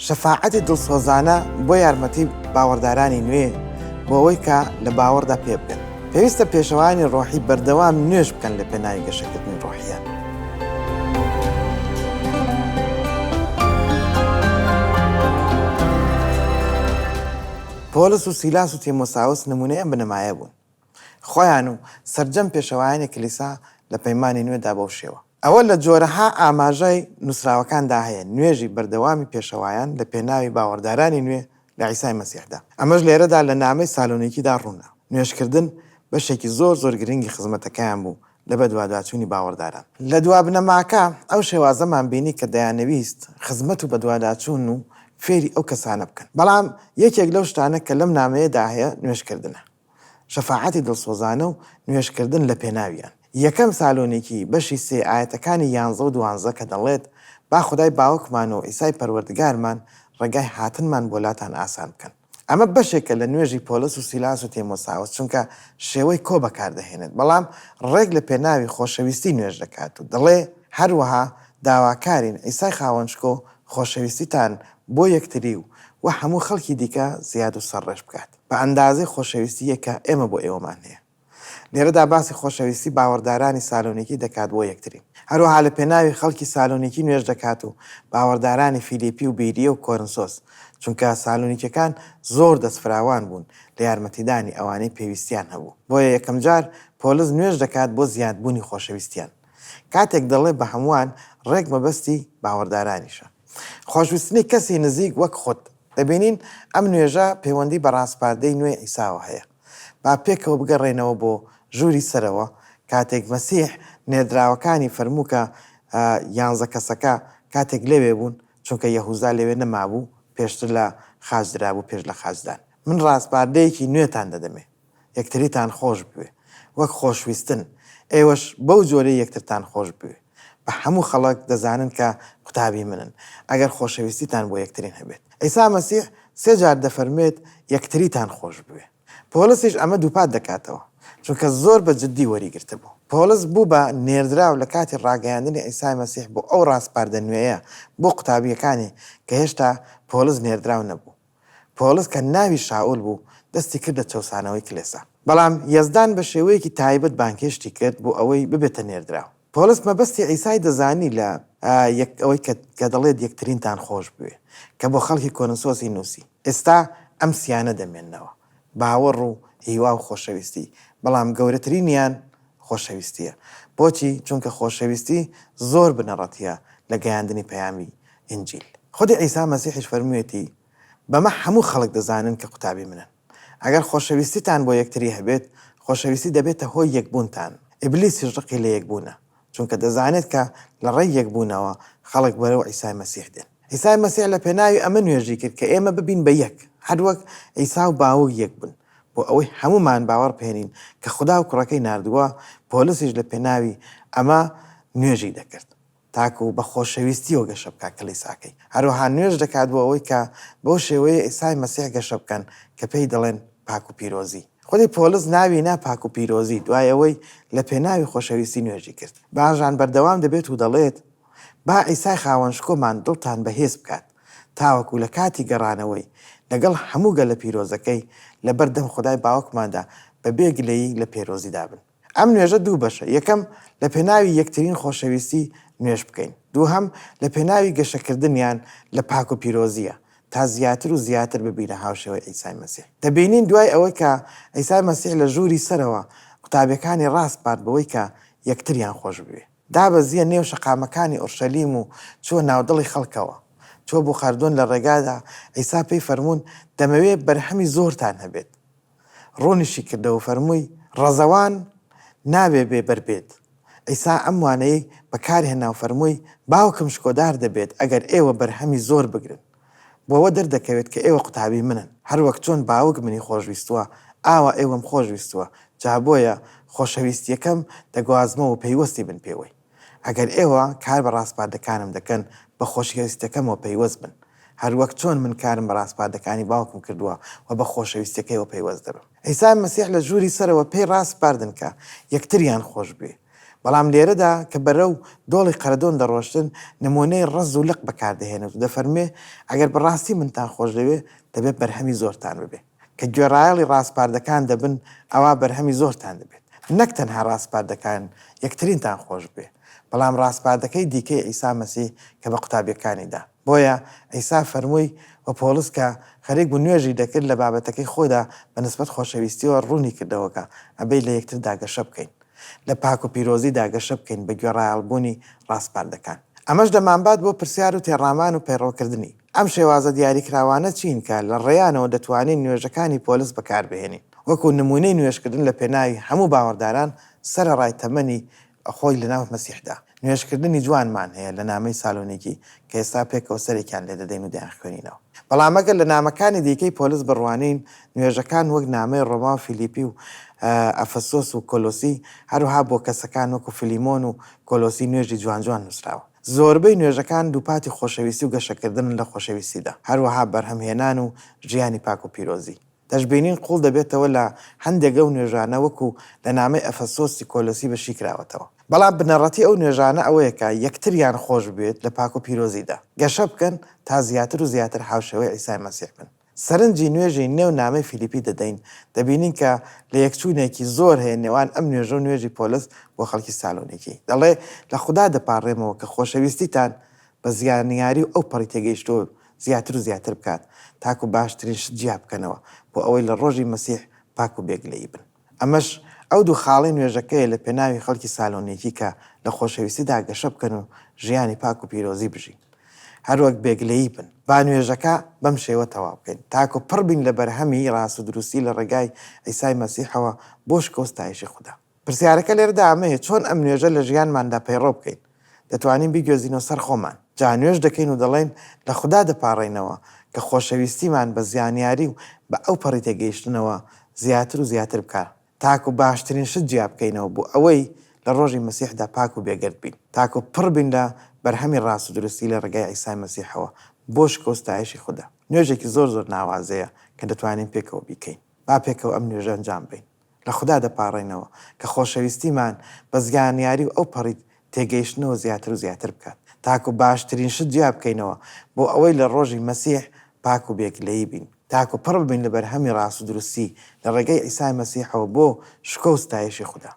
شەفاعەتی دڵسۆزانە بۆ یارمەتی باوەڕدارانی نوێ بۆ ئەوەی کە لە باوەڕدا پێبگەن. پێویستە پێشەوایانی ڕۆحی بەردەوام نوێژ بکەن لە پێناوی گەشەکردنی ڕۆحیان. پۆڵس و سیلاس و تیمۆساوس نموونەی ئەم بنەمایە بوون. خۆیان و سەرجەم پێشەوایانی کلیسا لە پەیمانی نوێدا بەو شێوە. ئەوە لە جۆرەها ئاماژەی نووسراوەکاندا هەیە، نوێژی بەردەوامی پێشەوایان لە پێناوی باوەڕدارانی نوێ لە عیسای مەسیحدا. ئەمەش لێرەدا لە نامەی سالۆنیکیدا ڕوونە. نوێژکردن بەشێکی زۆر زۆر گرنگی خزمەتەکەیان بوو لە بەدواداچوونی باوەڕداران. لە دوا بنەماکە ئەو شێوازەمان بینی کە دەیانەویست خزمەت و بەدواداچوون و فێری ئەو کەسانە بکەن. بەڵام یەکێک لەو شتانە کە لەم نامەیەدا هەیە نوێژکردنە. شەفاعەتی دڵسۆزانە و نوێژکردن لە پێناویان. یەکەم سالۆنیکی بەشی سێ ئایەتەکانی یانزە و دوانزە کە دەڵێت، با خودای باوکمان و عیسای پەروەردگارمان ڕێگای هاتنمان بۆ لاتان ئاسان بکەن. ئەمە بەشێکە لە نوێژی پۆلس و سیلاس و تیمۆساوس چونکە شێوەی کۆ بەکاردەهێنێت بەڵام ڕێک لە پێناوی خۆشەویستی نوێژ دەکات و دەڵێ هەروەها داواکارین عیسای خاوەنشکۆ خۆشەویستیتان بۆ یەکتری و و هەموو خەڵکی دیکە زیاد و سەرڕێژ بکات. بە ئەندازەی خۆشەویستییەک کە ئێمە بۆ ئێوەمان هەیە. لێرەدا باسی خۆشەویستی باوەڕدارانی سالۆنیکی دەکات بۆ یەکتری. هەروەها لە پێناوی خەڵکی سالۆنیکی نوێژ دەکات و باوەڕدارانی فیلیپی و بیریە و کۆرنسۆس، چونکە سالۆنیکیەکان زۆر دەستفراوان بوون لە یارمەتیدانی ئەوانەی پێویستیان هەبوو. بۆیە یەکەمجار پۆلس نوێژ دەکات بۆ زیادبوونی خۆشەویستیان. کاتێک دەڵێ بە هەمووان، ڕێک مەبەستی باوەڕدارانیشە. خۆشویستنی کەسی نزیک وەک خود. دەبینین ئەم نوێژە پەیوەندی بە ڕاسپاردەی نوێی عیساوە هەیە. با پێکەوە بگەڕێینەوە بۆ ژووری سەرەوە، کاتێک مەسیح نێردراوەکانی فەرموو کە یانزە کەسەکە کاتێک لەوێ بوون، چونکە یەهوزا لەوێ نەمابوو، پێشتر لە خاچ درابوو پێش لە خاچدان. من ڕاسپاردەیەکی نوێتان دەدەمێ. یەکتریتان خۆش بوێ وەک خۆشویستن، ئێوەش بەو جۆرەی یەکترتان خۆش بوێ. بە هەموو خەڵک دەزانن کە قوتابی منن، ئەگەر خۆشەویستیتان بۆ یەکترین هەبێت. عیسا مەسیح سێ جار دەفەرموێت یەکتریتان خۆش بوێ. پۆڵسیش ئەمە دووپات دەکاتەوە، چونکە زۆر بە جددی وەریگرتبوو. پۆڵس بوو بە نێردراو لە کاتی ڕاگەیاندنی عیسای مەسیح بۆ ئەو ڕاسپاردە نوێیە بۆ قوتابییەکانی کە هێشتا پۆڵس نێردراو نەبوو. پۆڵس کە ناوی شائول بوو، دەستی کردە چەوسانەوەی کلێسا. بەڵام یەزدان بە شێوەیەکی تایبەت بانگهێشتی کرد بۆ ئەوەی ببێتە نێردراو. پۆڵس مەبەستی عیسای دەزانی لە یەک ئەوەی کە کە دەڵێت یەکترینتان خۆش بوێ، کە بۆ خەڵکی کۆرنسۆسی نووسی. ئێستا ئەم سیانە دەمێننەوە، باوەڕ و هیوا و خۆشەویستی، بەڵام گەورەترینیان خۆشەویستییە. بۆچی؟ چونکە خۆشەویستی زۆر بنەڕەتییە لە گەیاندنی پەیامی ئینجیل. خودی عیسا مەسیحیش فەرموویەتی، بەمە هەموو خەڵک دەزانن کە قوتابی منن، ئەگەر خۆشەویستیتان بۆ یەکتری هەبێت، خۆشەویستی دەبێتە هۆی یەکبوونتان. ئیبلیسیش ڕقی لە یەکبوونە، چونکە دەزانێت کە لە ڕێی یەکبوونەوە خەڵک بەرەو عیسای مەسیح دێن. عیسای مەسیح لە پێناوی ئەمە نوێژی کرد کە ئێمە ببین بە یەک، هەروەک عیسا و باوک یەک بوون، بۆ ئەوەی هەموومان باوەڕ بهێنین کە خودا و کوڕەکەی ناردووە، پۆلسیش لە پێناوی ئەمە نوێژی دەکرد. تاکو بە خۆشەویستیەوە گەشە بکات کلیساکەی. هەروەها نوێژ دەکات بۆ ئەوەی کە بەو شێوەیە عیسای مەسیح گەشە بکەن کە پێی دەڵێن پاک و پیرۆزی. خودی پۆلس ناوی نا پاک و پیرۆزی دوای ئەوەی لە پێناوی خۆشەویستی نوێژی کرد. باژان بەردەوام دەبێت و دەڵێت، با عیسای خاوەن شکۆمان دڵتان بەهێز بکات، تاوەکو لە کاتی گەڕانەوەی لەگەڵ هەموو گەلە پیرۆزەکەی لەبەردەم خودای باوکماندا بەبێ گلەیی لە پێرۆزیدا بن. ئەم نوێژە دوو بەشە، یەکەم، لە پێناوی یەکترین خۆشەویستی نوێژ بکەین. دووهەم، لە پێناوی گەشەکردنیان لە پاک و پیرۆزییە، تا زیاتر و زیاتر ببینە هاوشێوەی عیسای مەسیح. دەبینین دوای ئەوەی کە عیسای مەسیح لە ژووری سەرەوە قوتابیەکانی ڕاسپارد بەوەی کە یەکتریان خۆش بوێ. دابەزییە نێو شەقامەکانی ئورشەلیم و چووە ناودڵی خەڵکەوە. چووە بۆ خەردۆن لە ڕێگادا عیسا پێی فەرموون، دەمەوێ بەرهەمی زۆرتان هەبێت. ڕوونیشی کردەوە و فەرمووی، ڕەزەوان نابێ بێ بەر بێت. عیسا ئەم وانەیەی بەکار هێنا و فەرمووی، باوکم شکۆدار دەبێت ئەگەر ئێوە بەرهەمی زۆر بگرن. بەوە دەردەکەوێت کە ئێوە قوتابی منن. هەروەک چۆن باوک منی خۆشویستووە، ئاوا ئێوەم خۆشویستووە، جا بۆیە خۆشەویستییەکەم دەگوازمەوە و پەیوەستی بن پێوەی. ئەگەر ئێوە کار بە ڕاسپاردەکانم دەکەن، بە خۆشەویستییەکەمەوە پەیوەست بن، هەروەک چۆن من کارم بە ڕاسپاردەکانی باوکم کردووە و بە خۆشەویستییەکەیەوە پەیوەست دەبم. عیسای مەسیح لە ژووری سەرەوە پێی ڕاسپاردن کە یەکتریان خۆشبوێ. بەڵام لێرەدا کە بەرەو دۆڵی قەرەدۆن دەڕۆشتن، نموونەی ڕەز و لق بەکاردەهێنێت و دەفەرموێ، ئەگەر بەڕاستی منتان خۆشدەوێ، دەبێت بەرهەمی زۆرتان ببێ. کە گوێڕایەڵی ڕاسپاردەکان دەبن، ئەوا بەرهەمی زۆرتان دەبێت. نەک تەنها ڕاسپاردەکان یەکترینتان خۆشبوێ، بەڵام ڕاسپاردەکەی دیکەی عیسا مەسیح کە بە قوتابییەکانی دا. بۆیە عیسا فەرمووی و پۆڵس کە خەریک بوو نوێژی دەکرد لە بابەتەکەی خۆیدا بە نسبەت خۆشەویستیەوە ڕوونی کردەوە کە ئەبێ لە یەکتردا گەشە بکەین. لە پاک و پیرۆزیدا گەشە بکەین بە گوێڕایەڵبوونی ڕاسپاردەکان. ئەمەش دەمانبات بۆ پرسیار و تێڕامان و پەیڕەوکردنی. ئەم شێوازە دیاریکراوانە چین کە لە ڕێیانەوە دەتوانین نوێژەکانی پۆلس بەکاربهێنین وەکو نموونەی نوێژکردن لە پێناوی هەموو باوەڕداران سەرەڕای تەمەنی خۆی لەناو مەسیحدا. نوێژکردنی جوانمان هەیە لە نامەی سالۆنیکی کە ئێستا پێکەوە سەرێکیان لێ دەدەین و دەیانخوێنینەوە. بەڵام ئەگەر لە نامەکانی دیکەی پۆلس بڕوانین، نوێژەکان وەک نامەی ڕۆما و فیلیپی و ئەفەسۆس و کۆلۆسی، هەروەها بۆ کەسەکان وەکو فیلیمۆن و کۆلۆسی نوێژی جوان جوان نووسراوە. زۆربەی نوێژەکان دووپاتی خۆشەویستی و گەشەکردنن لە خۆشەویستیدا، هەروەها بەرهەمهێنان و ژیانی پاک و پیرۆزی. دەشبینین قوڵ دەبێتەوە لە هەندێک لەو نوێژانە وەکو لە نامەی ئەفەسۆسی کۆلۆسی بە شیکراوەتەوە. بەڵام بنەڕەتی ئەو نوێژانە ئەوەیە کە یەکتریان خۆش بوێت لە پاک و پیرۆزیدا گەشە بکەن تا زیاتر و زیاتر هاوشێوەی عیسای مەسیح بن. سەرنجی نوێژی نێو نامەی فیلیپی دەدەین، دەبینین کە لەیەکچوونێکی زۆر هەیە نێوان ئەم نوێژە و نوێژی پۆلس بۆ خەڵکی سالۆنیکی. دەڵێ، لە خودا دەپاڕێمەوە کە خۆشەویستیتان بە زیانیاری و ئەوپەڕی تێگەیشتوو زیاتر و زیاتر بکات، تاکو باشترین شت جیا بکەنەوە، بۆ ئەوەی لە ڕۆژی مەسیح پاک و بێ گلەیی بن. ئەمەش ئەو دوو خاڵەی نوێژەکەیە لە پێناوی خەڵکی سالۆنیکی کە لە خۆشەویستیدا گەشە بکەن و ژیانی پاک و پیرۆزی بژین. هەروەک بێ گلەیی بن. با نوێژەکە بەم شێوە تەواو بکەین، تاکو پڕ بین لە بەرهەمی ڕاستودروستی لە ڕێگای عیسای مەسیحەوە بۆ شکۆ و ستایشی خودا. پرسیارەکە لێرەدا ئەمەیە، چۆن ئەم نوێژە لە ژیانماندا پەیڕەو بکەین؟ دەتوانین بیگوێزینەوە سەر خۆمان. جا نوێژ دەکەین و دەڵێین، لە خودا دەپاڕێینەوە کە خۆشەویستیمان بە زانیاری و بە ئەوپەڕی تێگەیشتنەوە زیاتر و زیاتر بکا، تاکو باشترین شت جیا بکەینەوە بۆ ئەوەی لە ڕۆژی مەسیحدا پاک و بێگەرد بین، تاکو پڕ بین لە بەرهەمی ڕاستودروستی لە ڕێگای عیسای مەسیحەوە بۆ شکۆ و ستایشی خودا. نوێژێکی زۆر زۆر ناوازەیە کە دەتوانین پێکەوە بیکەین. با پێکەوە ئەم نوێژە ئەنجام بەین. لە خودا دەپاڕێینەوە کە خۆشەویستیمان بە زانیاری و ئەوپەڕی تێگەیشتنەوە زیاتر و زیاتر بکات، تاکو باشترین شت جیا بکەینەوە بۆ ئەوەی لە ڕۆژی مەسیح پاک و بێ گلەیی بین، تاکو پڕ ببین لە بەرهەمی ڕاستودروستی لە ڕێگەی عیسای مەسیحەوە بۆ شکۆ و ستایشی خودا.